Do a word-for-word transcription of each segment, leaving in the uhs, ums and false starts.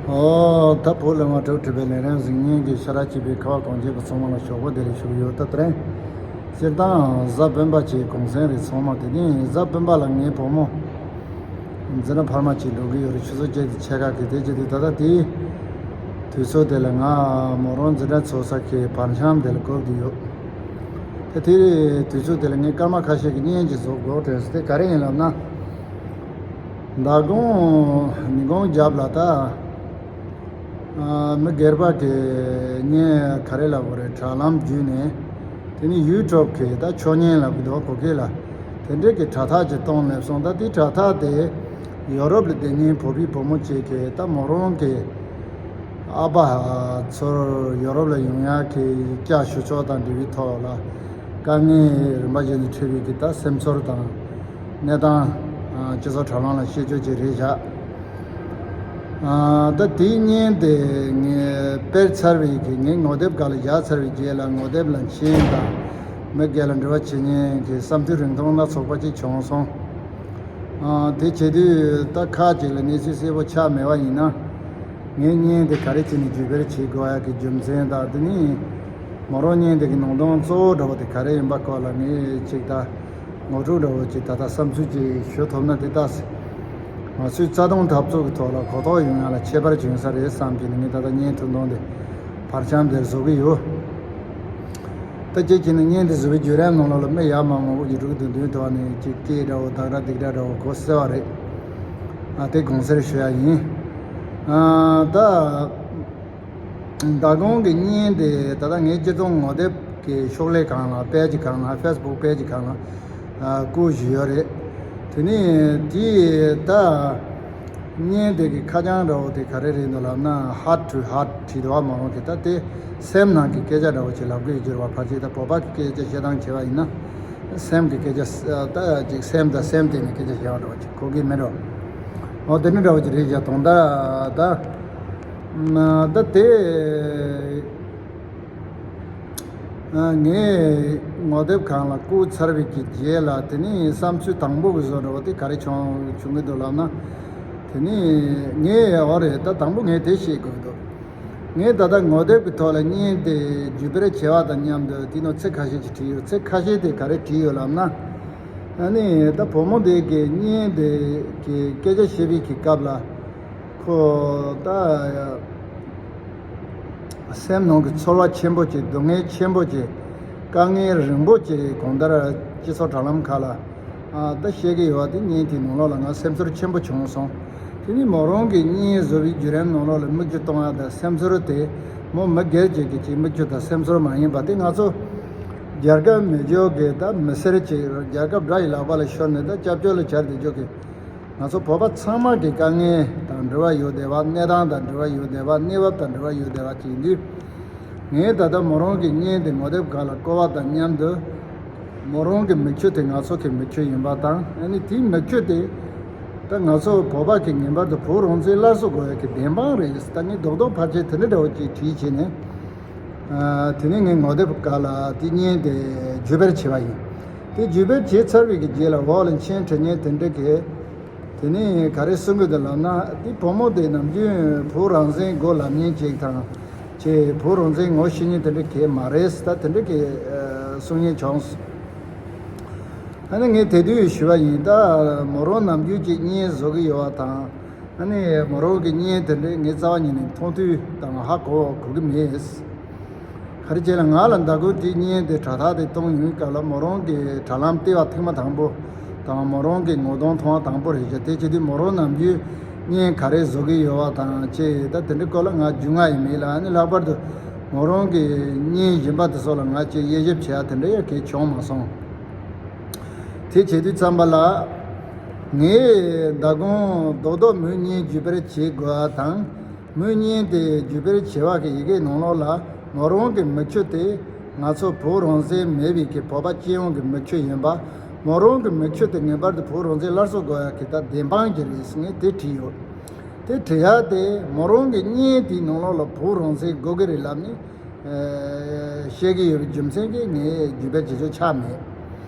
ཨོ་ད་བོད་ལས་མ་གྲུབ་གྲུབ་པའི་ལས་རིམ་གཟིགས་མཁན་གྱི་ཤ་ཁྲག་གཅིག་པའི་ཁ་བ་གངས་ཅན་པ་ཚང་མ་ལ་ཞོགས་པ་བདེ་ལེགས་ཞུ་གི་ཡོད། ད་དེ་རིང་སྤྱིར་བཏང་གཟའ་སྤེན་པ་བཅས་གུང་སེང་རེད། ཚང་མ་དེ་ནི་གཟའ་སྤེན་པ་ལ་ངའི་བུ་མོ་འཛིན་གྲྭ་འཕར་མ་གཅིག་འགྲོ་གི་ཡོད་རེད། ཆུ་ཚོད་བརྒྱད་དང་ཕྱེད་ཀ་གི་དེ་བྱས་དུས་ད་ལྟ་དེའི་དུས་ཚོད་དེ་ལ་ང་མོ་རང་འཛིན་གྲྭ་ཚོགས་ས་ཁའི་བར་འཆམ་དེ་ལ་འགོར་གྱི་ཡོད། ད་དེའི་དུས་ཚོད་དེ་ལ་ངས་སྐར་མ་ཁ་ཤས་ཀྱི་བརྙན་ཅིག་བཟོ་དགོས་དྲན་སོང་། དེ་ག་རེ་ཡིན་ལབ་ན། མདང་དགོང་ཉིན་གུང་རྒྱབ་ལ་ད། ཨ། མི་སྒེར་པ་གི་བརྙན་ག་རེ་ལབ་དགོས་རེད། དྲ་ལམ་བརྒྱུད་ནས། དེ་ནི་ཡུ་ཊུབ་གི་ད་ཆོས་ཉན་ལབ་གི་འདུག་གོ་གི་ལ། དེ་འདྲས་ཀྱི་དྲ་ཐག་ཅིག་གཏོང་སླེབས་སོང་། ད་དེ་དྲ་ཐག་དེ་ཡོ་རོབ་ལ་བསྡད་མཁན་བོད་པའི་བུ་མོ་གཅིག་གིས་ད་མོ་རང་གི་ཨ་ཕ་ཚུར་ཡོ་རོབ་ལ་ཡོང་ཡག་གི་སྐྱ་ཞུ་ཕྱོགས་དང་འབྲེལ་བའི་ཐོག་ལ་དཀའ་ངལ་རིམ་པ་བཞིན་དུ་འཕྲད་པའི་གི་ད་སེམས་ཚོར་དང་། གནས་སྟངས། ཨ། སྤྱི་ཚོགས་དྲ་ལམ་ལ་བཤད་རྒྱུ་ཅིག་རེད་བཞག་ཨ། ད་དེའི་བརྙན་དེ་ངས་སྤེལ་ཚར་བའི་གི་ངའི་ངོ་དེབ་སྒང་ལ་བཞག་ཚར་བའི་རྗེས་ལ་ངོ་དེབ་ལ་མཆན་དང་མི་སྒེར་ལ་འབྲེལ་བ་བྱེད་མཁན་གྱི་བསམ་ཚུལ་རིང་ཐུང་སྣ་ཚོགས་པ་ཅིག་བྱུང་སོང་། ཨ། དེ་བྱེད་དུས་ད་ཁ་ཅིག་ལ་གནས་ཚུལ་གསལ་པོ་ཆགས་མེད་པ་ཡིན་ན། ངའི་བརྙན་དེ་ག་རེ་བྱས་ནས་བརྒྱུད་སྤེལ་བྱེད་དགོས་ཡག་གི་རྒྱུ་མཚན་དང་། དེ་ནི་མོ་རང་བརྙན་དེ་གི་ནང་དོན་གཙོ་བོ་འདྲ་བོ་དེ་ག་རེ་ཡིན་པ་སྐོར་ལ་ངས་ཅིག་ད་ངོ་སྤྲོད་འདྲ་བོ་ཅིག་ད་ལྟ་བསམ་ཚུལ་ཅིག་ཞུ་ཐུབ་ན་དེ་ལྟ་སེ། ང་ཚོའི་རྩ་དོན་འཐབ་རྩོད་ཀྱི་ཐོག་ལ་གོ་རྟོགས་ཡོང་ཡག་ལ་ཁྱད་པར་བྱུང་ས་རེད་བསམ་གྱི་ནས། ངས་ད་ལྟ་བརྙན་ཐུང་ཐུང་དེ་བར་འཆམ་དེར་བཟོ་གི་ཡོད། ད་ཅིག་བྱས་ནས་བརྙན་དེ་བཟོ་བའི་བརྒྱུད་རིམ་ནང་ལོགས་ལ་མི་ཡར་མར་མང་པོ་ཡོད་འགྲོ་གི་འདུག་དོན་དུ་བ་ནས་ཅིག་སྐད་འདྲ་བོ་བདག་སྒྲ་སྡིག་སྒྲ་འདྲ་བོ་གོ་སྲིད་པ་རེད། ཨ། དེ་དགོངས་སེལ་ཞུ་ཡག་ཡིན། ཨ། ད་མདང་དགོང་གི་བརྙན་དེ་ད་ལྟ་ངའི་སྤྱི་ཚོགས་ངོ་དེབ་ཀྱི་ཤོག་ལྷེ་སྒང་ལ། པེ་ཇི་སྒང་ལ། ཕེ་སི་བུག་པེ་ཇི་སྒང་ལ། ཨ། བཀོད་བཞག་ཡོད་རེད། དེ་ནས་དེ་ད་བརྙན་དེ་གི་ཁ་བྱང་འདྲ་བོ་དེ་ག་རེ་རེད་འདུག་ལབ་ན། Heart to Heart བྲིས་འདུག་བ། མོ་རང་གིས་ད་དེ་སེམས་ནང་གི་སྐད་ཆ་འདྲ་བོ་ཅིག་ལབ་གི་ཡོད་ཀྱི་རེད་བ། ཕལ་ཆེར་ད་བོད་པ་གི་སྐད་ཆ་བཤད་སྟངས་བྱས་པ་ཡིན་ན། སེམས་ཀྱི་སྐད་ཆ་ད་ཅིག་སེམས་དང་སེམས་བསྡད་ནས་སྐད་ཆ་བཤད་པ་འདྲ་བོ་ཅིག་གོ་གི་མེད་འགྲོ། འོ་དེ་འདྲ་འདྲ་བོ་ཅིག་རེད་བཞག་དོན་དག་ད། ད་དེ་ངས་ངོ་དེབ་སྒང་ལ་བཀོད་ཚར་བའི་གི་རྗེས་ལ། དེ་ནས་བསམ་ཚུལ་དང་པོ་གི་བཟོ་འདྲ་བོ་དེ་ག་རེ་བྱུང་བྱུང་གི་འདུག་ལབ་ན། དེ་ནས་ངས། འོ་རེད། ད་དང་པོ་ངས་དེ་བཤད་དགོས་འདུག་ངས་ད་ལྟ་ངོ་དེབ་ཀྱི་ཐོག་ལ་བརྙན་དེ་བརྒྱུད་སྤེལ་བྱས་པ་དང་མཉམ་དུ་དེའི་ནང་ཚིག་ཁ་ཤས་ཅིག་བྲིས་ཡོད། ཚིག་ཁ་ཤས་དེ་ག་རེ་བྲིས་ཡོད་ལབ་ན། ཨ་ནི་ད་བུ་མོ་དེ་གི་བརྙན་དེ་གི་སྐད་ཆ་བཤད་པའི་གི་སྐབས་ལ། ཁོ་ད་སེམས་ནང་གི་ཚོར་བ་ཆེན་པོ་ཅིག་སྡུག་བསྔལ་ཆེན་པོ་ཅིག་དཀའ་ངལ་རིང་པོ་ཅིག་གང་ལྟར་སྤྱི་ཚོགས་དྲ་ལམ་ཁག་ལ། ཨ། ད་བཤད་ཀྱི་ཡོད་པ་དེ། བརྙན་དེའི་ནང་ལོགས་ལ་ང་སེམས་ཚོར་ཆེན་པོ་བྱུང་སོང་། དེ་ནི་མོ་རང་གི་བརྙན་བཟོ་བའི་བརྒྱུད་རིམ་ནང་ལོགས་ལ་མིག་ཆུ་གཏོང་ཡག་དང་སེམས་ཚོར་དེ། མོ་མི་སྒེར་གཅིག་གི་ཅིག་མིག་ཆུ་དང་སེམས་ཚོར་མ་ཡིན་པ་དེ། ང་ཚོ་རྒྱལ་ཁབ་མི་ཆོག་གི་ད་མི་སེར་ཅིག་རྒྱལ་ཁབ་དགྲ་ཡི་ལག་པ་ལ་ཤོར་ནས་ད་སྐྱབས་བཅོལ་ལ་གྱར་བསྡད་ཆོག་གི། ང་ཚོ་བོད་པ་ཚང་མ་གི་དཀའ་ངལ་དང་འབྲེལ་བ་ཡོད་བསྡད་པ། གནས་སྟངས་དང་འབྲེལ་བ་ཡོད་བསྡད་པ། གནས་བབ་དང་འབྲེལ་བ་ཡོད་བསྡད་པ་ཅིག་ཡིན་དུས། ངས་ད་ལྟ་མོ་རང་གི་བརྙན་དེ་ངོ་དེབ་སྒང་ལ་བཀོད་པ་དང་མཉམ་དུ། མོ་རང་གི་མིག་ཆུ་དེ་ང་ཚོ་གི་མིག་ཆུ་ཡིན་པ་དང་། ཨ་ནི་དེའི་མིག་ཆུ་དེ་ད་ང་ཚོ་བོད་པ་གི་ངེས་པར་དུ་བོད་རང་བཙན་སླར་གསོ་དགོས་ཡག་གི་བདེན་དཔང་རེད། ད་ངས་རྡོག་རྡོག་ཕལ་ཆེར་དེ་འདྲ་འདྲ་བོ་ཅིག་བྲིས་བྱས་ནས། ཨ། དེ་ནས་ངས་ངོ་དེབ་སྒང་ལ་དེ་བརྙན་དེ་བརྒྱུད་སྤེལ་བྱས་པ་ཡིན། དེ་བརྒྱུད་སྤེལ་བྱས་ཚར་བའི་གི་རྗེས་ལ་འོག་ལ་མཆན་བྲིས་མཁན་དེ་འདྲ་གིས། དེ་ནས་ག་རེ་གསུང་གི་འདུག་ལབ་ན། དེ་བུ་མོ་དེ་ནམ་རྒྱུན་བོད་རང་བཙན་དགོས་ལབ་མཁན་ཅིག་དང་། ཅེས་བོད་རང་བཙན་ངོ་ཤེས་མཁན་དེ་འདྲ་གང་ཡང་མ་རེད། ད་དེ་འདྲ་གི་ཨ་གསུང་མཁན་བྱུང་སོང་། ཨ་ནི་ངས་དེ་དུས་ཞུས་པ་ཡིན། ད་མོ་རང་ནམ་རྒྱུན་ཅིག་བརྙན་བཟོ་གི་ཡོད་པ་དང་། ཨ་ནི་མོ་རང་གི་བརྙན་དེ་འདྲ་ངས་རྩ་བ་ཉིད་ནས་མཐོང་ཐོས་དང་ཧ་གོ་གོ་གི་མེད། ག་རེ་བྱས་ལ་ང་ལ་མདང་དགོང་དེ་བརྙན་དེ་དྲ་ཐག་དེ་གཏོང་ཡོང་སྐབས་ལ། མོ་རང་གི་དྲ་ལམ་ལྟེ་བ་ཐེངས་མ་དང་པོ་དང་། མོ་རང་གི་ངོ་གདོང་མཐོང་བ་དང་པོ་རེད་ཤག་དེ་བྱེད་དུས་མོ་རང་ནམ་རྒྱུན་བརྙན་ག་རེ་བཟོ་གི་ཡོད་པ་དང་བཅས། ད་དེ་འདྲའི་སྐོར་ལ་ང་རྒྱུས་མངའ་ཡང་མེད་ལ། ཨ་ནི་ལྷག་པར་དུ་མོ་རང་གི་བརྙན་གཞན་པ་དེ་ཚོ་ལ་ང་ཅིག་དབྱེ་ཞིབ་བྱེད་ཡ་དེ་འདྲ་ཡང་གང་ཡང་བྱུང་མ་སོང་། དེ་བྱེད་དུས་ཙམ་པ་ལ། ངས་མདང་དགོང་རྡོག་རྡོག་མོའི་བརྙན་བརྒྱུད་སྤེལ་བྱེད་དགོས་པ་དང་། མོའི་བརྙན་དེ་བརྒྱུད་སྤེལ་བྱེད་པ་གི་ཡི་གེའི་ནང་ལོགས་ལ། མོ་རང་གི་མིག་ཆུ་དེ་ང་ཚོ་བོད་རང་བཙན་མེད་པའི་གི་བོད་པ་སྤྱི་ཡོངས་ཀྱི་མིག་ཆུ་ཡིན་པ། མོ་རང་གི་མིག་ཆུ་དེ་ངེས་པར་དུ་བོད་རང་བཙན་སླར་གསོ་དགོས་ཡ་གི་ད་བདེན་དཔང་ཅིག་རེད་ཟེར་ངས་དེ་བྲིས་ཡོད། དེ་བྲིས་ཡ་དེ་མོ་རང་གི་བརྙན་དེའི་ནང་ལོགས་ལ་བོད་རང་བཙན་དགོས་ཀྱི་རེད་ལབ་ནས། ཨ། བཤད་ཀྱི་ཡོད་པའི་རྒྱུ་མཚན་གྱིས་ངས་བརྒྱུད་སྤེལ་བྱེད་ཆོག་ཆགས་མེད།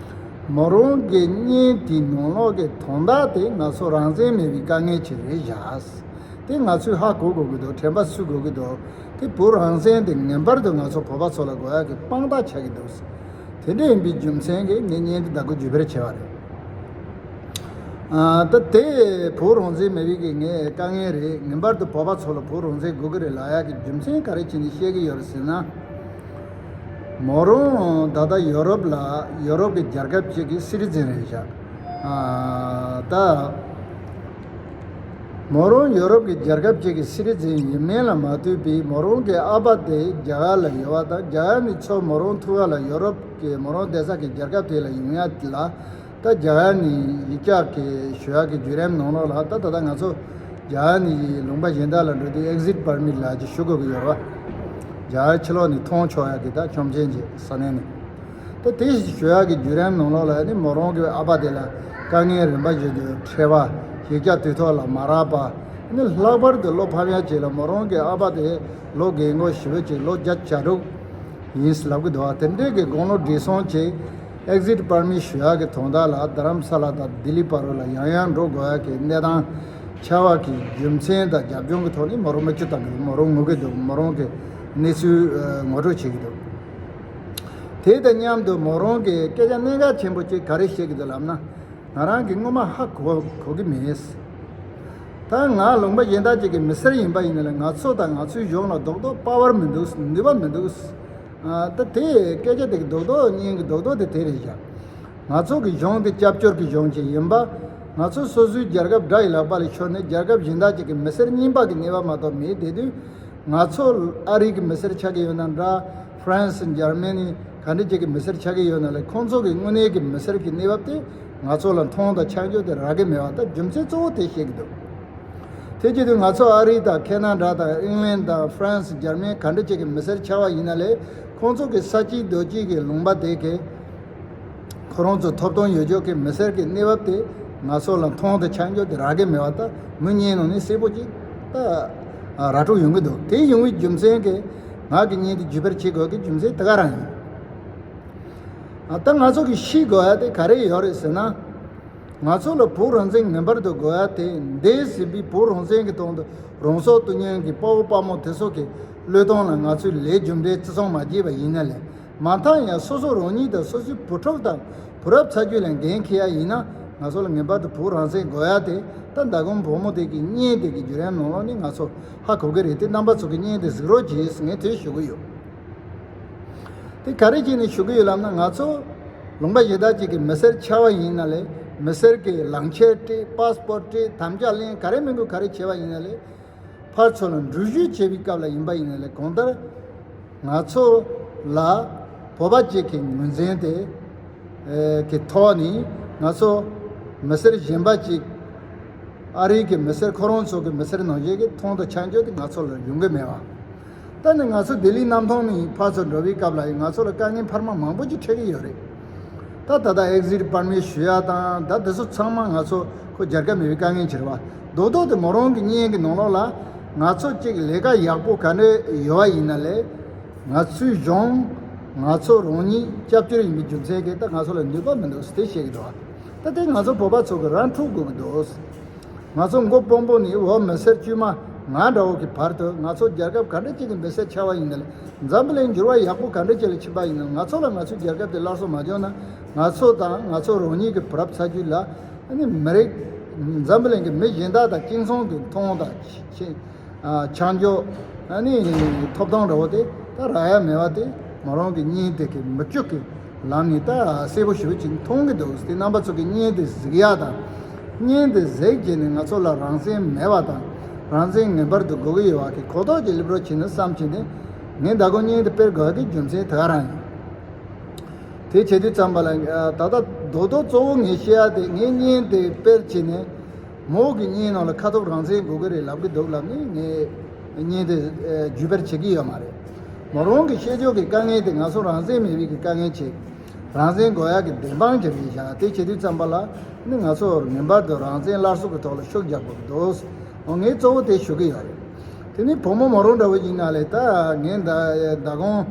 མོ་རང་གི་བརྙན་དེའི་ནང་ལོགས་ཀྱི་དོན་དག་དེ་ང་ཚོ་རང་བཙན་མེད་པའི་དཀའ་ངལ་ཅིག་རེད་བཞག་དེ་ང་ཚོས་ཧ་གོ་དགོས་ཀྱི་འདུག་དྲན་པ་གསོ་དགོས་ཀྱི་འདུག་དེ་བོད་རང་བཙན་དེ་ངེས་པར་དུ་ང་ཚོ་བོད་པ་ཚོ་ལ་དགོས་ཡག་གི་དཔང་རྟགས་ཆགས་ཀྱི་འདུག་དེ་འདྲ་ཡིན་པའི་རྒྱུ་མཚན་གྱིས་ངས་བརྙན་འདི་ད་གུ་བརྒྱུད་སྤེལ་བྱས་པ་རེད། ཨ། ད་དེ་བོད་རང་བཙན་མེད་པའི་གི་ངའི་དཀའ་ངལ་རེད། ངེས་པར་དུ་བོད་པ་ཚོ་ལ་བོད་རང་བཙན་དགོས་ཀྱི་རེད་ལབ་ཡག་གི་རྒྱུ་མཚན་ག་རེ་བྱས་ནས་བཤད་ཀྱི་ཡོད་རེད་ཟེར་ན། མོ་རང་ད་ལྟ་ཡོ་རོབ་ལ་ཡོ་རོབ་ཀྱི་རྒྱལ་ཁབ་ཅིག་གི་སི་ཊི་ཛན་རེད་བཞག་ཨ། ད་མོ་རང་ཡོ་རོབ་ཀྱི་རྒྱལ་ཁབ་ཅིག་གི་སི་ཊི་ཛན་ཡིན་མིན་ལ་མ་ལྟོས་པའི་མོ་རང་གི་ཨ་ཕ་དེ་རྒྱ་གར་ལ་ཡོད་པ་དང་། རྒྱ་གར་ནས་ཚུར་མོ་རང་ཐུག་པ་ལ་ཡོ་རོབ་ཀྱི་མོ་རང་བསྡད་ས་གི་རྒྱལ་ཁབ་དེ་ལ་ཡོང་ཡག་ལ། ད་རྒྱ་གར་ནས་ཡིག་ཆ་གི་ཞུ་ཡག་གི་བརྒྱུད་རིམ་ནང་ལོགས་ལ། ད་ད་ལྟ་ང་ཚོ་རྒྱ་གར་ནས་ལུང་པ་གཞན་དག་ལ་འགྲོ་དུས་ཨེག་ཟིཊ་པར་མིཊ་ལབ་ཅིག་ཞུ་དགོས་ཀྱི་ཡོད་རེད་བ། རྒྱ་གར་ཕྱི་ལོགས་ནས་མཐོང་ཆོག་ཡག་གི་ད་ཆོག་མཆན་ཅིག་ས་གནས་ནས། ད་དེ་ཞུ་ཡག་གི་བརྒྱུད་རིམ་ནང་ལོགས་ལ་ནི་མོ་རང་གི་ཨ་ཕ་དེ་ལ་དཀའ་ངལ་རིམ་པ་བཞིན་དུ་འཕྲད་པ། ཡིག་ཆ་དུས་ཐོག་ལ་མ་རག་པ། ནི་ལྷག་པར་དུ་བློ་ཕམ་ཡག་ཅིག་ལ་མོ་རང་གི་ཨ་ཕ་དེ་ལོ་རྒན་གོག་ཞེ་པོ་ཅིག་ལོ་བརྒྱད་ཅུ་གྱ་དྲུག་ཡིན་ལབ་ཀྱི་འདུག་བ། དེ་འདྲའི་གི་དགུང་ལོ་བགྲེས་སོང་ཅིག་ཨེག་ཟིཊ་པར་མིཊ་ཞུ་ཡག་གི་དོན་དག་ལ་རྡ་རམ་ས་ལ་དང་ལྡི་ལི་བར་ལ་ཡང་ཡང་འགྲོ་དགོས་ཡག་གི་གནས་སྟངས་ཆགས་པ་གི་རྒྱུ་མཚན་དང་རྒྱབ་ལྗོངས་ཀྱི་ཐོག་ནས་མོ་རང་མིག་ཆུ་བཏང་གི་འདུག་མོ་རང་ངུ་གི་འདུག་མོ་རང་གི་གནས་ཚུལ་ངོ་སྤྲོད་བྱེད་ཀྱི་འདུག་དེ་དང་མཉམ་དུ་མོ་རང་གིས་སྐད་ཆ་གནད་འགག་ཆེན་པོ་ཅིག་ག་རེ་བཤད་ཀྱི་འདུག་ལབ་ན། ང་རང་གིས་སྔོན་མ་ཧ་གོ་གོ་གི་མེད། ད་ང་ལུང་པ་གཞན་དག་ཅིག་གི་མི་སེར་ཡིན་པ་ཡིན་ན་ལ། ང་ཚོ་དང་ང་ཚོའི་གཞུང་ལ་རྡོག་རྡོག་པ་ཝར་མི་འདུག་ནུས་པ་མི་འདུག་ཨ། ད་དེ་སྐད་ཆ་དེ་གི་རྡོག་རྡོག་སྙིང་གི་རྡོག་རྡོག་དེ་དེ་རེད་བཞག་ང་ཚོ་གི་གཞུང་དེ་སྐྱབས་བཅོལ་གྱི་གཞུང་ཅིག་ཡིན་པ། ང་ཚོ་སོ་སོའི་རྒྱལ་ཁབ་དགྲ་ཡི་ལག་པ་ལ་ཤོར་ནས་རྒྱལ་ཁབ་གཞན་དག་ཅིག་གི་མི་སེར་རྙིང་པ་གི་གནས་བབ་མ་གཏོགས་མེད་བསྡད་དུས། ང་ཚོ་ཨ་རི་གི་མི་སེར་ཆགས་ཀྱི་ཡོད་ན་འདྲ། ཧྥ་རན་སི། འཇར་མ་ནི། ག་འདྲ་ཅིག་གི་མི་སེར་ཆགས་ཀྱི་ཡོད་ན་ལས། ཁོང་ཚོ་གི་དངོས་གནས་ཀྱི་མི་སེར་གྱི་གནས་བབ་དེ་ང་ཚོ་ལ་མཐོང་དང་ཆ་འཇོག་དེ་རག་གི་མེད་པ། ད་རྒྱུ་མཚན་གཙོ་བོ་དེ་བཤད་ཀྱི་འདུག་དེ་བྱེད་དུས་ང་ཚོ་ཨ་རི་དང་ཁེ་ན་ཌ་དང་ཨིང་ལན་དང་ཧྥ་རན་སི། འཇར་མ་ནི། ག་འདྲ་ཅིག་གི་མི་སེར་ཆགས་པ་ཡིན་ན་ལས། ཁོང་ཚོ་གི་ས་སྐྱིད་རྡོ་སྐྱིད་ཀྱི་ལུང་པ་དེ་གི་ཁོ་རང་ཚོ་ཐོབ་ཐང་ཡོད་ཆོག་གི་མི་སེར་གྱི་གནས་བབ་དེ་ང་ཚོ་ལ་མཐོང་དང་ཆ་འཇོག་དེ་རག་གི་མེད་པ། ད་མི་ཉན་ནང་ནས་གསལ་པོ་ཅིག་ད་ར་སྤྲོད་ཡོང་གི་འདུག་དེ་ཡོང་བའི་རྒྱུ་མཚན་གྱིས་ང་གི་བརྙན་དེ་བརྒྱུད་སྤེལ་བྱེད་དགོས་ཀྱི་རྒྱུ་མཚན་དེ་ག་རང་ཡིན། ཨ། ད་ང་ཚོ་གི་ཤེས་དགོས་ཡ་དེ་ག་རེ་ཡོད་རེད་ཟེར་ན། ང་ཚོ་ལ་བོད་རང་བཙན་ངེས་པར་དུ་དགོས་ཡ་དེ། འདས་ཟིན་པའི་བོད་རང་བཙན་གྱི་དོན་དུ་རང་སྲོག་གཏོང་མཁན་གྱི་དཔའ་བོ་དཔའ་མོ་དེ་ཚོ་གི་བློས་གཏོང་ལ་ང་ཚོས་ལས་རྒྱུ་འབྲས་བརྩི་སྲུང་མ་བྱས་པ་ཡིན་ན་ལས། མ་མཐའ་ཡང་སོ་སོ་རང་ཉིད་དང་སོ་སོའི་བུ་ཕྲུག་དང་བུ་རབས་ཚ་རྒྱུད་ལ་འགན་འཁྱེར་ཡ་ཡིན་ན། ང་ཚོ་ལ་ངེས་པར་དུ་བོད་རང་བཙན་དགོས་ཡ་དེ། ད་མདང་དགོང་བུ་མོ་དེ་གི་བརྙན་དེ་གི་བརྒྱུད་རིམ་ནང་ལོགས་ནས་ང་ཚོ་ཧ་གོ་གི་རེད་དེ། རྣམ་པ་ཚོ་གི་བརྙན་དེ་གཟིགས་རོགས་གྱིས་ངས་དེ་ཞུ་གི་ཡོད། དེ་ག་རེ་བྱས་ནས་ཞུ་གི་ཡོད་ལབ་ན། ང་ཚོ་ལུང་པ་གཞན་དག་ཅིག་གི་མི་སེར་ཆགས་པ་ཡིན་ན་ལས། མི་སེར་གྱི་ལག་འཁྱེར་སྤྲད། པཱ་སི་པོར་སྤྲད། དམ་བཅའ་ལེན། ག་རེ་མི་དགོས་ག་རེ་བྱས་པ་ཡིན་ན་ལས། ཕར་ཚུར་ལ་འགྲུལ་བཞུད་བྱེད་པའི་སྐབས་ལ་ཡིན་པ་ཡིན་ན་ལས། གང་ལྟར་ང་ཚོ་ལ་བོད་པ་ཅིག་གི་ངོས་འཛིན་དེ་ཨེ་གི་ཐོག་ནས་ང་ཚོ་མི་སེར་གཞན་པ་ཅིག་ཨ་རིའི་གི་མི་སེར། ཁོ་རང་ཚོ་གི་མི་སེར་ནང་བཞིན་གྱི་མཐོང་དང་ཆ་འཇོག་དེ་ང་ཚོ་ལ་ཡོང་གི་མེད་པ། ད་ནི་ང་ཚོ་ལྡི་ལི་གནམ་ཐང་ནས་ཕར་ཚུར་འགྲོ་བའི་སྐབས་ལ་ཡང་ང་ཚོ་ལ་དཀའ་ངལ་འཕར་མ་མང་པོ་ཅིག་འཕྲད་ཀྱི་ཡོད་རེད། ད་ད་ལྟ་ཨེག་ཟིཊ་པར་མིཊ་ཞུ་ཡ་དང་། ད་དེ་ཚོ་ཚང་མ་ང་ཚོ་ཁོ་རྒྱལ་ཁབ་མེད་པའི་དཀའ་ངལ་ཅིག་རེད་བ། རྡོག་རྡོག་དེ་མོ་རང་གི་བརྙན་གྱི་ནང་ལོགས་ལ་ང་ཚོ་གཅིག་ལས་ཀ་ཡག་པོ་ག་འདྲ་ཡོད་པ་ཡིན་ན་ལས། ང་ཚོའི་གཞུང་ང་ཚོ་རང་ཉིད་སྐྱབས་བཅོལ་ཡིན་པའི་རྒྱུ་མཚན་གྱིས་ད་ང་ཚོ་ལ་ནུས་པ་མི་འདུག་ཟེར་དེ་བཤད་ཀྱི་འདུག་བ། ད་དེ་ང་ཚོ་བོད་པ་ཚོ་གི་རང་འཁྲུག་དགོས་ཀྱི་འདུག་ང་ཚོ་མགོ་དཔོན་པོ་ནས་འོག་མི་སེར་དཀྱུས་མ་ང་འདྲ་བོ་གི་བར་དུ། ང་ཚོ་རྒྱལ་ཁབ་ག་འདྲ་ཅིག་གི་མི་སེར་ཆགས་པ་ཡིན་ན་ལས། འཛམ་བུ་གླིང་འགྱུར་བ་ཡག་པོ་ག་འདྲ་ཅིག་ལ་ཕྱིན་པ་ཡིན་ན། ང་ཚོ་ལ་ང་ཚོའི་རྒྱལ་ཁབ་དེ་སླར་གསོ་མ་བྱུང་ན། ང་ཚོ་དང་ང་ཚོ་རང་ཉིད་ཀྱི་བུ་རབས་ཚ་རྒྱུད་ལ། ཨ་ནི་མི་རིགས། འཛམ་བུ་གླིང་གི་མི་གཞན་དག་དང་གཅིག་མཚུངས་ཀྱི་མཐོང་དང་ཆ་ཆ་འཇོག་ཨ་ནི་ཐོབ་ཐང་འདྲ་བོ་དེ་ད་རག་ཡ་མེད་པ་དེ། མོ་རང་གི་བརྙན་དེ་གི་མུ་ཅུག་གི་ལམ་ནས་ད་གསལ་པོ་ཞེ་པོ་ཅིག་མཐོང་གི་འདུག་དེ་རྣམ་པ་ཚོ་གི་བརྙན་དེ་གཟིགས་ཡ་དང་། བརྙན་དེ་གཟིགས་བྱས་ནས་ང་ཚོ་ལ་རང་བཙན་མེད་པ་དང་། རང་བཙན་ངེས་པར་དུ་དགོས་ཀྱི་ཡོད་པ་གི་གོ་རྟོགས་ཀྱི་སླེབས་རོགས་བྱས་ན་བསམ་བྱས་ནས། ངས་མདང་དགོང་བརྙན་དེ་སྤེལ་དགོས་ཀྱི་རྒྱུ་མཚན་དེ་ག་རང་ཡིན། དེ་བྱེད་དུས་ཙམ་པ་ལ། ཨ། ད་ལྟ་རྡོག་རྡོག་གཙོ་བོ་ངས་བཤད་ཡ་དེ། ངས་བརྙན་དེ་སྤེལ་བྱས་ནས་མོ་གི་བརྙན་ནང་ལ་ཁ་ཐོག་རང་བཙན་དགོས་ཀྱི་རེད་ལབ་ཀྱི་འདུག་ལབ་ནས་ངས་བརྙན་དེ་ཨ་བརྒྱུད་སྤེལ་བྱེད་ཀྱི་ཡོད་མ་རེད། མོ་རང་གི་བཤད་ཕྱོགས་ཀྱི་དཀའ་ངལ་དེ་ང་ཚོ་རང་བཙན་མེད་པའི་གི་དཀའ་ངལ་བྱེད། རང་བཙན་དགོས་ཡ་གི་བདེན་དཔང་བྱེད་པའི་བཞག་དེ་བྱེད་དུས་ཙམ་པ་ལ་ནི་ང་ཚོ་ངེས་པར་དུ་རང་བཙན་སླར་གསོ་གི་ཐོག་ལ་ཤུགས་རྒྱག་དགོས་ཀྱི་འདུག་འོ། ངས་གཙོ་བོ་དེ་ཞུ་གི་ཡོད་རེད། དེ་ནི་བུ་མོ་མོ་རང་འདྲ་བོ་ཡིན་ན་ལས། ད་ངས་ད་མདང་དགོང་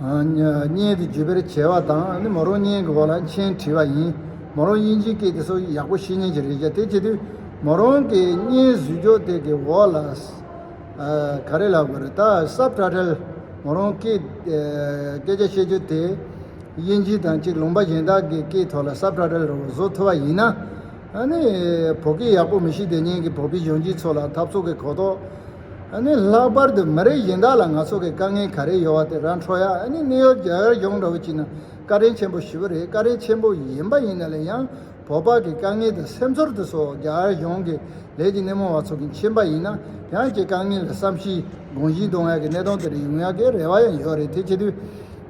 ཨ་བརྙན་དེ་བརྒྱུད་སྤེལ་བྱས་པ་དང་། ཨ་ནི་མོ་རང་བརྙན་གྱི་འོག་ལ་མཆན་བྲིས་པ་ཡིན། མོ་རང་དབྱིན་ཇིའི་སྐད་དེ་ཚོ་ཡག་པོ་ཤེས་མཁན་ཅིག་རེད་ཤག་དེ་བྱེད་དུས་ མོ་རང་གི་བརྙན་བཟོ་རྒྱུ་དེ་གི་འོག་ལ། ཨ། ག་རེ་ལབ་དགོས་རེད། ད་སབ་ཊའི་ཊལ་མོ་རང་གི་ཨ། སྐད་ཆ་བཤད་རྒྱུ་དེ་དབྱིན་ཇི་དང་གཅིག་ལུང་པ་གཞན་དག་གི་སྐད་ཐོག་ལ་སབ་ཊའི་ཊལ་རོ་བཟོ་ཐུབ་པ་ཡིན་ན། ཨ་ནི་བོད་སྐད་ཡག་པོ་མི་ཤེས་བསྡད་མཁན་གྱི་བོད་པའི་གཞོན་སྐྱེས་ཚོ་ལ་འཐབ་རྩོད་ཀྱི་གོ་རྟོགས། ཨ་ནི་ལྷག་པར་དུ་མི་རིགས་གཞན་དག་ལ་ང་ཚོ་གི་དཀའ་ངལ་ག་རེ་ཡོད་པ་དེ་ར་འཕྲོད་ཡ། ཨ་ནི་ནིའུ་ཡོག་རྒྱ་གར་གཞུང་འདྲ་བོ་བྱས་ན་བཀའ་དྲིན་ཆེན་པོ་ཞེ་པོ་རེད། བཀའ་དྲིན་ཆེན་པོ་ཡིན་པ་ཡིན་ན་ལས་ཡང་བོད་པ་གི་དཀའ་ངལ་དང་སེམས་ཚོར་དེ་ཚོ་རྒྱ་གར་གཞུང་གི་ལས་ཀྱི་སྣེ་མོ་བ་ཚོ་གི་མཁྱེན་པ་ཡིན་ན། ཡང་ཅིག་དཀའ་ངལ་ལ་བསམ་ཤེས་དགོངས་ཞེན་གཏོང་ཡག་གི་གནད་དོན་དེ་རིགས་ཡོང་ཡག་གི་རེ་བ་ཡང་ཡོད་རེད། དེ་བྱེད་དུས་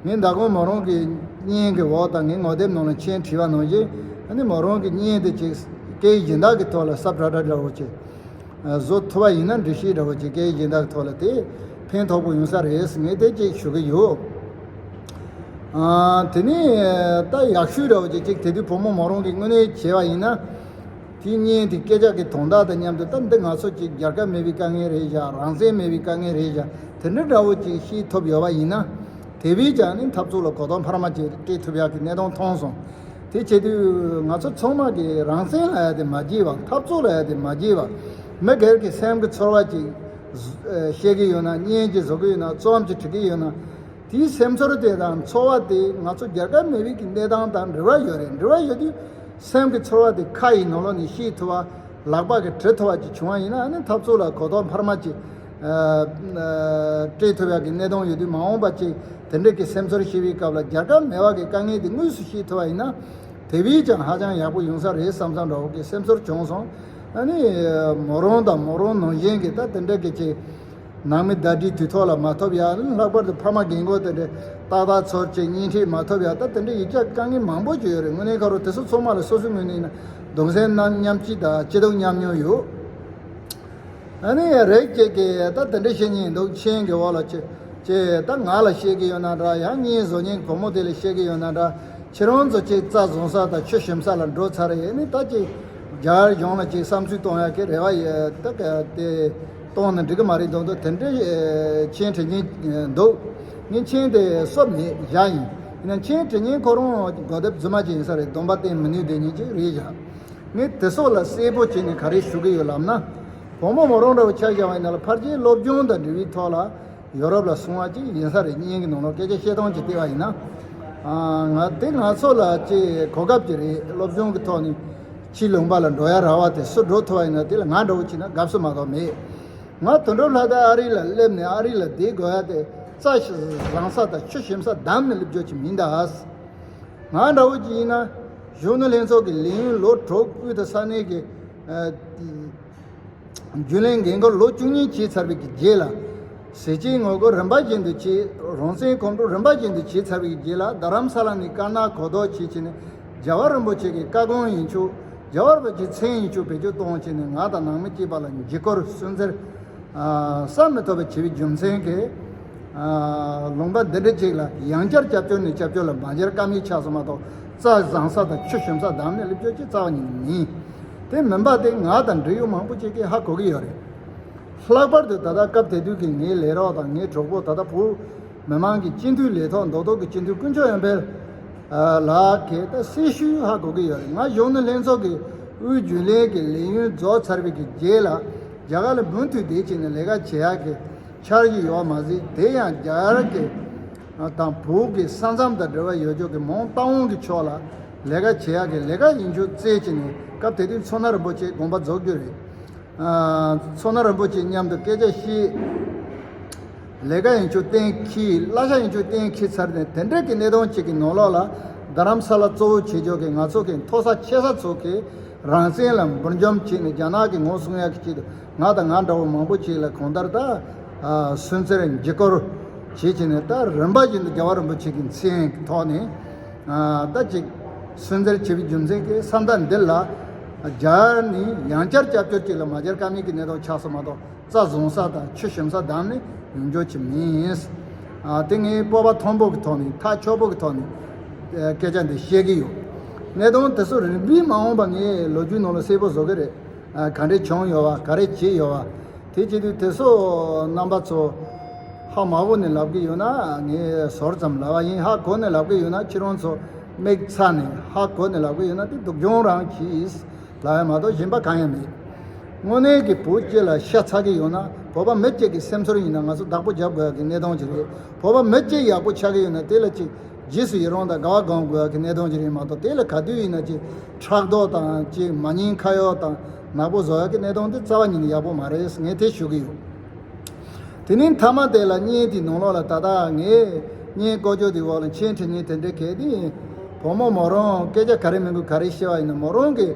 ངས་མདང་དགོང་མོ་རང་གི་བརྙན་གྱི་འོག་དང་ངའི་ངོ་དེབ་ནང་ལ་མཆན་བྲིས་པ་ནང་བཞིན། ཨ་ནི་མོ་རང་གི་བརྙན་དེ་ཅིག་སྐད་ཡིག་གཞན་དག་གི་ཐོག་ལ་སབ་ཊའི་ཊལ་འདྲ་བོ་ཅིག་བཟོ་ཐུབ་པ་ཡིན་ན། འགྲེལ་བཤད་འདྲ་བོ་ཅིག་སྐད་ཡིག་གཞན་དག་གི་ཐོག་ལ་དེ་ཕན་ཐོགས་པོ་ཡོང་ས་རེད། ངས་དེ་ཅིག་ཞུ་གི་ཡོད། ཨ། དེ་ནས་ད་ཡག་ཤོས་འདྲ་བོ་ཅིག་ཅིག་དེ་དུས་བུ་མོ་མོ་རང་གིས་དངོས་གནས་བྱས་པ་ཡིན་ན། དེའི་བརྙན་དེ་སྐད་ཆ་གི་དོན་དག་དང་མཉམ་དུ། ད་འདི་ང་ཚོ་ཅིག་རྒྱལ་ཁབ་མེད་པའི་དཀའ་ངལ་རེད་བཞག་རང་བཙན་མེད་པའི་དཀའ་ངལ་རེད་བཞག་དེ་འདྲ་འདྲ་བོ་ཅིག་ཤེས་ཐུབ་ཡོད་པ་ཡིན་ན། དེ་བས་ཀྱང་ནི་འཐབ་རྩོད་ལ་གོ་རྟོགས་འཕར་མ་ཅིག་སྤྲད་ཐུབ་ཡག་གི་གནད་དོན་མཐོང་སོང་། དེ་བྱེད་དུས་ང་ཚོ་ཚང་མ་གིས་རང་བཙན་ལབ་ཡ་དེ་མ་བརྗེད་པ། འཐབ་རྩོད་ལབ་ཡ་དེ་མ་བརྗེད་པ། མི་སྒེར་གྱི་སེམས་ཀྱི་ཚོར་བ་ཅིག་བཤད་ཀྱི་ཡོད་ན། བརྙན་ཅིག་བཟོ་གི་ཡོད་ན། རྩོམ་ཅིག་འབྲི་གི་ཡོད་ན། དེའི་སེམས་ཚོར་དེ་དང་ཚོར་བ་དེ་ང་ཚོ་རྒྱལ་ཁབ་མེད་པའི་གི་གནས་སྟངས་དང་འབྲེལ་བ་ཡོད་རེད། འབྲེལ་བ་ཡོད་དུས་སེམས་ཀྱི་ཚོར་བ་དེ་ཁ་ཡི་ནང་ལོགས་ནས་ཤེས་ཐུབ་པ། ལག་པ་གིས་བྲི་ཐུབ་པ་ཅིག་བྱུང་བ་ཡིན་ན། ཨ་ནི་འཐབ་རྩོད་ལ་གོ་རྟོགས་འཕར་མ་ཅིག་ཨ་ཨ་སྤྲད་ཐུབ་ཡག་གི་གནད་དོན་ཡོད་དུས། མ་འོངས་པ་ཅིག་དེ་འདྲའི་གི་སེམས་ཚོར་ཤེས་པའི་སྐབས་ལ་རྒྱལ་ཁབ་མེད་པ་གི་དཀའ་ངལ་དེ་དངོས་སུ་ཤེས་ཐུབ་པ་ཡིན་ན། དེ་བས་ཀྱང་ཧ་ཅང་ཡག་པོ་ཡོང་ས་རེད་བསམ་བསམ་འདྲ་བོ་གི་སེམས་ཚོར་བྱུང་སོང་། ཨ་ནི་མོ་རང་དང་མོ་རང་ནང་བཞིན་གྱི་ད་དེ་འདྲ་གི་ཅིག་ནང་མི་ཟླ་སྒྲིལ་དུས་ཐོག་ལ་མ་ཐོབ་ཡ། ལྷག་པར་དུ་ཕ་མ་རྒན་གོག་དེ་འདྲའི་ཏག་ཏག་ཚོར་ཅིག་གཉེན་སྒྲིག་མ་ཐོབ་ཡ། ད་དེ་འདྲའི་ཡིག་ཆ་དཀའ་ངལ་མང་པོ་ཅིག་ཡོད་རེད། དངོས་གནས་ཁ་རོག་དེ་ཚོ་ཚང་མ་ལ་སོ་སོའི་ངོས་ནས་ཡིན་ན་གདུང་སེམས་མཉམ་སྐྱེད་དང་སྐྱིད་སྡུག་མཉམ་མྱོང་ཡོད། ཨ་ནི་རེད་ཅེས་ཀྱི་ད་དེ་འདྲ་བཤད་མཁན་འདུག་མཆན་གྱི་འོག་ལ་ཅེས་ཅེས་ད་ང་ལ་བཤད་ཀྱི་ཡོད་ན་འདྲ། ཡང་བརྙན་བཟོ་མཁན་བུ་མོ་དེ་ལ་བཤད་ཀྱི་ཡོད་ན་འདྲ། ཁྱེད་རང་ཚོ་ཅིག་རྩྭ་བཟུང་ས་དང་ཆུ་ཞིམ་ས་ལ་འགྲོ་ཚར་ཡས་ནི། ད་ཅིག་རྒྱ་གར་གཞུང་ལ་ཅིག་བསམ་ཚུལ་གཏོང་ཡག་གི་རེ་བ་ཡོད། ད་ག་དེ་གཏོང་ན་འགྲིག་གི་མ་རེད་འདུག་འདུག་དེ་འདྲའི་མཆན་བྲིས་མཁན་འདུག་ངས་མཆན་དེ་གསོབ་མེད་བཞག་ཡིན། ཡིན་ན་མཆན་བྲིས་མཁན་ཁོ་རང་གོ་དེབ་རྫུན་མ་ཅིག་ཡིན་ས་རེད། སྡོམ་པ་བསྟེན་མི་ནུས་བསྡད་མཁན་ཅིག་རེད་བཞག་ངས་དེ་སོགས་ལ་གསལ་པོ་བྱས་ནས་ག་རེ་ཞུ་གི་ཡོད་ལབ་ན། བུ་མོ་མོ་རང་འདྲ་བོ་ཆ་བཞག་པ་ཡིན་ན་ལ། ཕལ་ཆེར་སློབ་སྦྱོང་དང་འབྲེལ་བའི་ཐོག་ལ་ཡོ་རོབ་ལ་སོང་བ་ཅིག་ཡིན་ས་རེད། བརྙན་གྱི་ནང་ལ་སྐད་ཆ་བཤད་སྟངས་ཅིག་བལྟས་པ་ཡིན་ན། ཨ། ང་དེ་ང་ཚོ་ལ་ཅིག་གོ་སྐབས་ཅིག་རེད། སློབ་སྦྱོང་གི་ཐོག་ནས་ཕྱི་ལུང་པ་ལ་འགྲོ་ཡ་རག་པ་དེ། སུ་འགྲོ་ཐུབ་པ་ཡིན་ན་དེ་ལ་ང་འདྲ་བོ་བྱས་ན་དགའ་བསུ་མ་གཏོགས་མེད། ང་དོན་གྲུབ་ལྷ་དང་ཨ་རི་ལ་སླེབས་ནས་ཨ་རི་ལ་བསྡད་དགོས་ཡ་དེ་རྩྭ་བཟང་ས་དང་ཆུ་ཞིམ་ས་བདམས་ནས་སླེབས་རྒྱུ་ཅིག་མིན་ད། ང་འདྲ་བོ་ཅིག་ཡིན་ན་གཞོན་ནུ་ལྷན་ཚོགས་ཀྱི་ལས་ཡུན་ལོ་དྲུག་དབུས་དང་ས་གནས་ཀྱི་ཨ་རྒྱུན་ལས་འགན་འཁུར་ལོ་བཅུ་གཉིས་བྱས་ཚར་བའི་གི་རྗེས་ལ། ཟས་བཅད་ངོ་རྒོལ་རིམ་པ་བཞིན་དུ་བྱས། རང་བཙན་གོམ་བགྲོད་རིམ་པ་བཞིན་དུ་བྱས་ཚར་བའི་གི་རྗེས་ལ། རྡ་རམ་ས་ལ་ནས་དཀར་ནག་གོ་ལྡོག་བྱས་བྱས་ནས། རྒྱལ་བ་རིན་པོ་ཆེ་གི་བཀའ་དགོངས་ཡིན་ཆོག་རྒྱལ་བ་རིན་པོ་ཆེའི་མཚན་ཡིན་ཆོག་བེད་སྤྱོད་གཏོང་བྱས་ནས། ང་དང་ནང་མི་གཅིག་པ་ལ་འཇིགས་སྐུལ་སུན་གཙེར་ཨ་བསམ་མི་ཐུབ་པ་བྱས་པའི་རྒྱུ་མཚན་གྱིས། ཨ་ལུང་པ་འདི་འདྲ་ཅིག་ལ་ཡང་བསྐྱར་སྐྱབས་བཅོལ་ནས་སྐྱབས་བཅོལ་ལ་མ་བསྐྱར་ཀ་མེད་ཆགས་སོང་མ་གཏོགས། རྩྭ་བཟང་ས་དང་ཆུ་ཞིམ་ས་བདམས་ནས་སླེབས་རྒྱུ་ཅིག་རྩ་བ་ཉིད་ནས་མིན། དེ་མིན་པ་དེ་ང་དང་འབྲེལ་ཡོད་མང་པོ་ཅིག་གིས་ཧ་གོ་གི་ཡོད་རེད། ལྷག་པར་དུ་ད་ལྟ་སྐབས་དེ་དུས་ཀྱི་ངའི་ལས་རོགས་དང་ངའི་གྲོགས་པོ། ད་ལྟ་བོད་མི་མང་གི་སྤྱི་འཐུས་ལས་ཐོག་མདོ་སྟོད་ཀྱི་སྤྱི་འཐུས་དཀོན་མཆོག་ཡར་འཕེལ་ལགས་ཀྱིས་ད་སྲི་ཞུ་ཧ་གོ་གི་ཡོད་རེད། ང་གཞོན་ནུ་ལྷན་ཚོགས་ཀྱི་དབུས་རྒྱུན་ལས་ཀྱི་ལས་ཡུན་རྫོགས་ཚར་བའི་གི་རྗེས་ལ། རྒྱ་གར་ལ་མུ་མཐུད་བསྡད་བྱས་ནས་ལས་ཀ་བྱེད་ཡག་གི་འཆར་གཞི་ཡོད་མ་ཟད། དེ་ཡང་རྒྱ་གར་གྱི་དང་བོད་ཀྱི་ས་མཚམས་དང་འབྲེལ་བ་ཡོད་ཕྱོགས་ཀྱི་མོན་རྟ་དབང་གི་ཕྱོགས་ལ་ལས་ཀ་བྱེད་ཡག་གི་ལས་ཀ་ཡིན་ཆོག་བཙལ་བྱས་ནས། སྐབས་དེ་དུས་མཚོ་སྣ་རིན་པོ་ཆེ་དགོངས་པ་རྫོགས་རྒྱུ་རེད། ཨ་མཚོ་སྣ་རིན་པོ་ཆེ་མཉམ་དུ་སྐད་ཆ་བཤད། ལས་ཀ་ཡིན་ཆོག་གཏན་འཁེལ། གླ་ཆ་ཡིན་ཆོག་གཏན་འཁེལ་ཚར་ནས། དེ་འདྲ་གི་གནད་དོན་ཅིག་གི་ནང་ལོགས་ལ། རྡ་རམ་ས་ལ་གཙོ་བོ་བྱེད་ཕྱོགས་ཀྱི་ང་ཚོ་གི་མཐོ་ས་ཆེ་ས་ཚོ་གིས་རང་བཙན་ལ་འབུར་འཇོམས་བྱས་ནས། རྒྱ་ནག་གི་ངོ་སྲུང་ཡག་གི་ཆེད་དུ་ང་དང་ང་འདྲ་བོ་མང་པོ་ཅིག་ལ་གང་ལྟར་ད་ཨ་སུན་གཙེར་འཇིགས་སྐུལ་བྱེད་བྱས་ནས། ད་རིམ་པ་བཞིན་དུ་རྒྱལ་བ་རིན་པོ་ཆེ་གི་མཚན་གྱི་ཐོག་ནས་ཨ་ད་ཅིག་སུན་གཙེར་བྱས་པའི་རྒྱུ་མཚན་གྱིས། ས་མཐའ་འདི་ལ་རྒྱ་གར་ནས་ཡང་བསྐྱར་སྐྱབས་བཅོལ་ཅིག་ལ་མ་བསྐྱར་ཀ་མེད་ཀྱི་གནས་སྟངས་ཆགས་སོང་མ་གཏོགས། རྩྭ་བཟང་ས་དང་ཆུ་ཞིམ་ས་བདམས་ནས་ཡོང་རྒྱུ་ཅིག་མིན། ཨ་དེ་ངས་སྤོབས་པ་མཐོན་པོ་གི་ཐོག་ནས། ཐག་ཆོད་པོ་གི་ཐོག་ནས་ཨ་སྐད་ཆ་འདི་བཤད་ཀྱི་ཡོད། གནད་དོན་དེ་ཚོ་རིམ་པས་མ་འོངས་པ་ངས་ལོ་རྒྱུས་ནང་ལ་གསལ་པོ་བཟོ་གི་རེད། ཨ་ག་འདྲས་བྱུང་ཡོད་པ། ག་རེ་བྱས་ཡོད་པ། དེ་བྱེད་དུས་དེ་ཚོ་རྣམ་པ་ཚོ་ཧ་མ་གོ་ནས་ལབ་ཀྱི་ཡོད་ན་ངས་ཟོར་ཙམ་ལབ་པ་ཡིན། ཧ་གོ་ནས་ལབ་ཀྱི་ཡོད་ན། ཁྱེད་རང་ཚོ་མིག་ཚ་ནས་ཧ་གོ་ནས་ལབ་ཀྱི་ཡོད་ན། དེ་སྡུག་གྱོང་རང་གིས་ལབ་ཡ་མ་གཏོགས་གཞན་པ་གང་ཡང་མེད། དངོས་གནས་ཀྱི་བོད་སྤྱི་ལ་ཤ་ཚ་གི་ཡོད་ན། བོད་པ་མི་གཅིག་གི་སེམས་ཚོར་ཡིན་ན། ང་ཚོ་བདག་པོ་རྒྱབ་དགོས་ཡག་གི་གནད་དོན་ཅིག་རེད། བོད་པ་མི་གཅིག་ཡག་པོ་ཆགས་ཀྱི་ཡོད་ན། དེ་ལ་ཅིག་རྗེས་སུ་ཡི་རང་དང་དགའ་བ་སྒོམ་དགོས་ཡག་གི་གནད་དོན་ཅིག་རེད་མ་གཏོགས། དེ་ལ་ག་དུས་ཡིན་ན་ཅིག་ཕྲག་དོག་དང་། ཅིག་མ་ཉན་ཁ་གཡོག་དང་ནག་པོ་བཟོ་ཡག་གི་གནད་དོན་དེ་རྩ་བ་ཉིད་ནས་ཡག་པོ་མ་རེད། ངས་དེ་ཞུ་གི་ཡོད། དེ་ནས་མཐའ་མ་དེ་ལ་བརྙན་དེའི་ནང་ལོགས་ལ། ད་ལྟ་ངས་བརྙན་བཀོད་སྤྱོད་དེའི་འོག་ལ་མཆན་བྲིས་མཁན་དེ་འདྲ་གལ་ཏེ་བུ་མོ་མོ་རང་སྐད་ཆ་ག་རེ་མི་དགོས་ག་རེ་བཤད་པ་ཡིན་ན། མོ་རང་གི་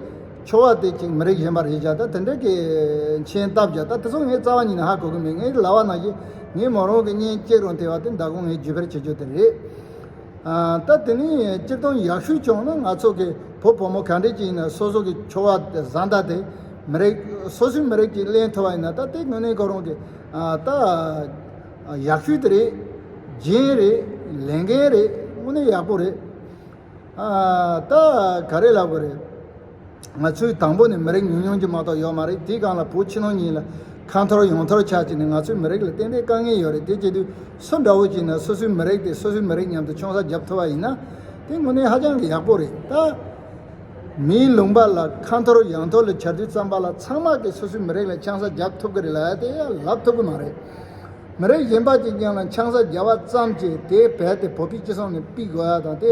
ཁྱོ་ག་དེ་ཅིག་མི་རིགས་གཞན་པ་རེད་བཞག་ད་དེ་འདྲ་གི་མཆན་བཏབ་བཞག་ད་དེ་ཚོ་ངས་རྩ་བ་ཉིད་ནས་ཧ་གོ་གི་མེད། ངས་ལབ་པ་ནང་བཞིན་ངས་མོ་རང་གི་བརྙན་གཅིག་རང་དེ་བ་དེ་མདང་དགོང་ངས་བརྒྱུད་སྤེལ་བྱེད་རྒྱུ་དེ་རེད། ཨ། ད་དེ་ནས་སྤྱིར་བཏང་ཡག་ཤོས་བྱུང་ན། ང་ཚོ་གི་བུ་བུ་མོ་ག་འདྲས་ཅིག་ཡིན་ན་སོ་སོ་གི་ཁྱོ་ག་བཟའ་ཟླ་དེ་མི་རིགས་སོ་སོའི་མི་རིགས་ཅིག་ལེན་ཐུབ་པ་ཡིན་ན། ད་དེ་དངོས་གནས་ཁོ་རང་གི། ཨ། ད་ཡག་ཤོས་དེ་རེད། རྒྱན་རེད། ལས་འགན་རེད། དངོས་གནས་ཡག་པོ་རེད། ཨ། ད་ག་རེ་ལབ་དགོས་རེད། ང་ཚོའི་དང་པོ་ནས་མི་རིགས་ཉུང་ཉུང་ཅིག་མ་གཏོགས་ཡོད་མ་རེད། དེའི་སྒང་ལ་བོད་ཕྱི་ནང་གཉིས་ལ་ཁ་འཐོར་ཡོང་འཐོར་ཆགས་ཀྱི་ནས། ང་ཚོའི་མི་རིགས་ལ་ཏན་ཏན་དཀའ་ངལ་ཡོད་རེད། དེ་བྱེད་དུས་སུ་འདྲ་བོ་ཅིག་ན་སོ་སོའི་མི་རིགས་དེ་སོ་སོའི་མི་རིགས་མཉམ་དུ་ཆང་ས་རྒྱབ་ཐུབ་པ་ཡིན་ན། དེ་དངོས་གནས་ཧ་ཅང་གི་ཡག་པོ་རེད། ད་མིའི་ལུང་པ་ལ་ཁ་འཐོར་ཡང་འཐོར་ལ་བྱ་དུས་ཙམ་པ་ལ། ཚང་མ་གིས་སོ་སོའི་མི་རིགས་ལ་ཆང་ས་རྒྱབ་ཐུབ་ཀྱི་རེད་ལབ་ཡ་དེ་ཡང་ལབ་ཐུབ་ཀྱི་མ་རེད། མི་རིགས་གཞན་པ་ཅིག་མཉམ་ལ་ཆང་ས་རྒྱབ་པ་ཙམ་གྱིས་དེ་རྦད་དེ་བོད་པའི་སྤྱི་ཚོགས་ནས་ཕུད་དགོས་ཡ་དང་། དེ་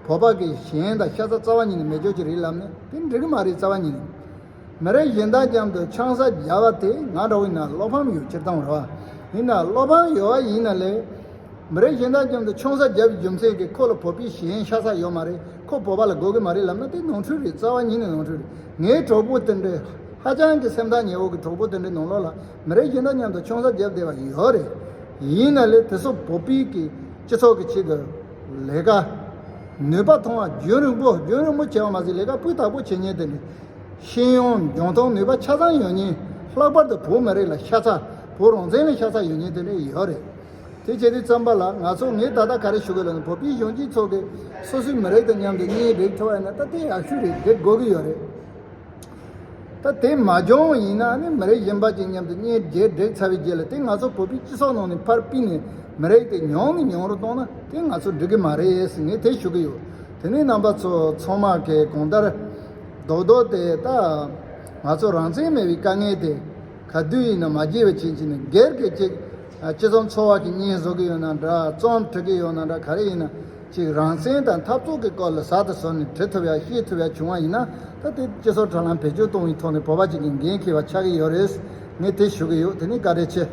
བོད་པ་གི་ཞེན་དང་ཤ་ཚ་རྩ་བ་ཉིད་ནས་མེད་ཆོག་ཅིག་རེད་ལབ་ན་དེ་འགྲིག་གི་མ་རེད། རྩ་བ་ཉིད་ནས། མི་རིགས་གཞན་དག་མཉམ་དུ་ཆང་ས་རྒྱབ་པ་དེ་ང་འདྲ་བོ་ཡིན་ན་བློ་ཕམ་ཡོད། སྤྱིར་བཏང་རེད་བ། ཡིན་ན་བློ་ཕམ་ཡོད་པ་ཡིན་ན་ལས། མི་རིགས་གཞན་དག་མཉམ་དུ་ཆང་ས་རྒྱབ་པའི་རྒྱུ་མཚན་གྱིས་ཁོ་ལ་བོད་པའི་ཞེན་ཤ་ཚ་ཡོད་མ་རེད། ཁོ་བོད་པ་ལ་དགོས་ཀྱི་མ་རེད་ལབ་ན་དེ་ནོར་འཁྲུལ་རེད། རྩ་བ་ཉིད་ནས་ནོར་འཁྲུལ་རེད། ངའི་གྲོགས་པོ་དེ་འདྲའི་ཧ་ཅང་གི་སེམས་ཐག་ཉེ་བོ་གི་གྲོགས་པོ་དེ་འདྲའི་ནང་ལོགས་ལ་མི་རིགས་གཞན་དག་མཉམ་དུ་ཆང་ས་རྒྱབ་བསྡད་པ་ཡོད་རེད། ཡིན་ན་ལས་དེ་ཚོ་བོད་པའི་གི་སྤྱི་ཚོགས་ཀྱི་ཆེད་དུ་ལས་ཀ་ནུས་པ་ཐོན་པ། རྒྱུན་རིང་པོ་རྒྱུན་རིང་པོ་བྱས་པ་མ་ཟད་ལས་ཀ་སྤུས་དག་པོ་བྱེད་མཁན་དེ་འདྲའི། ཤེས་ཡོན་འཇོན་ཐང་ནུས་པ་ཆ་ཚང་ཡོད་མཁན། ལྷག་པར་དུ་བོད་མི་རིགས་ལ་ཤ་ཚ། བོད་རང་བཙན་ལ་ཤ་ཚ་ཡོད་མཁན་དེ་འདྲ་ཡོད་རེད། དེ་བྱེད་དུས་ཙམ་པ་ལ་ང་ཚོ། ངས་ད་ལྟ་ག་རེ་ཞུ་དགོས་ལབ་ན། བོད་པའི་གཞོན་སྐྱེས་ཚོ་གིས་སོ་སོའི་མི་རིགས་དང་མཉམ་དུ་གཉེན་སྒྲིག་ཐུབ་པ་ཡིན་ན་ད་དེ་ཡག་ཤོས་རེད། སྒྲིག་དགོས་ཀྱི་ཡོད་རེད། ད་དེ་མ་བྱུང་བ་ཡིན་ན་ནི་མི་རིགས་གཞན་པ་ཅིག་མཉམ་དུ་གཉེན་སྒྲིག་སྒྲིག་ཚར་བའི་རྗེས་ལ་དེ་ང་ཚོ་བོད་པའི་སྤྱི་ཚོགས་ནང་ནས་ཕར་ཕུད་ནས་མི་རིགས་དེ་ཉུང་ནས་ཉུང་རུ་གཏོང་ན་དེ་ང་ཚོ་འགྲིག་གི་མ་རེད་ཟེར་ངས་དེ་ཞུ་གི་ཡོད། དེ་ནས་རྣམ་པ་ཚོ་ཚང་མ་གིས་གང་ལྟར་རྡོག་རྡོག་དེ་ད་ང་ཚོ་རང་བཙན་མེད་པའི་དཀའ་ངལ་དེ་ག་དུས་ཡིན་ན་མ་བརྗེད་པ་བྱེད་ཀྱི་ནས། སྒེར་གྱི་ཅིག་ཅི་ཙམ་འཚོ་བ་གི་གཉེན་བཟོ་གི་ཡོད་ན་འདྲ། རྩོམ་འབྲི་གི་ཡོད་ན་འདྲ། ག་རེ་ཡིན་ན་ཅིག་རང་བཙན་དང་འཐབ་རྩོད་ཀྱི་སྐོར་ལ་ཟ་དང་ཟོ་ནས་འབྲི་ཐུབ་ཡ་ཤེས་ཐུབ་ཡ་བྱུང་བ་ཡིན་ན། ད་དེ་སྤྱི་ཚོགས་དྲ་ལམ་བེད་སྤྱོད་གཏོང་བའི་ཐོག་ནས་བོད་པ་ཅིག་གི་འགན་འཁྱེར་བ་ཆགས་ཀྱི་ཡོད་རེད། ངས་དེ་ཞུ་གི་ཡོད། དེ་ནས་བཀའ་དྲིན་ཆེ།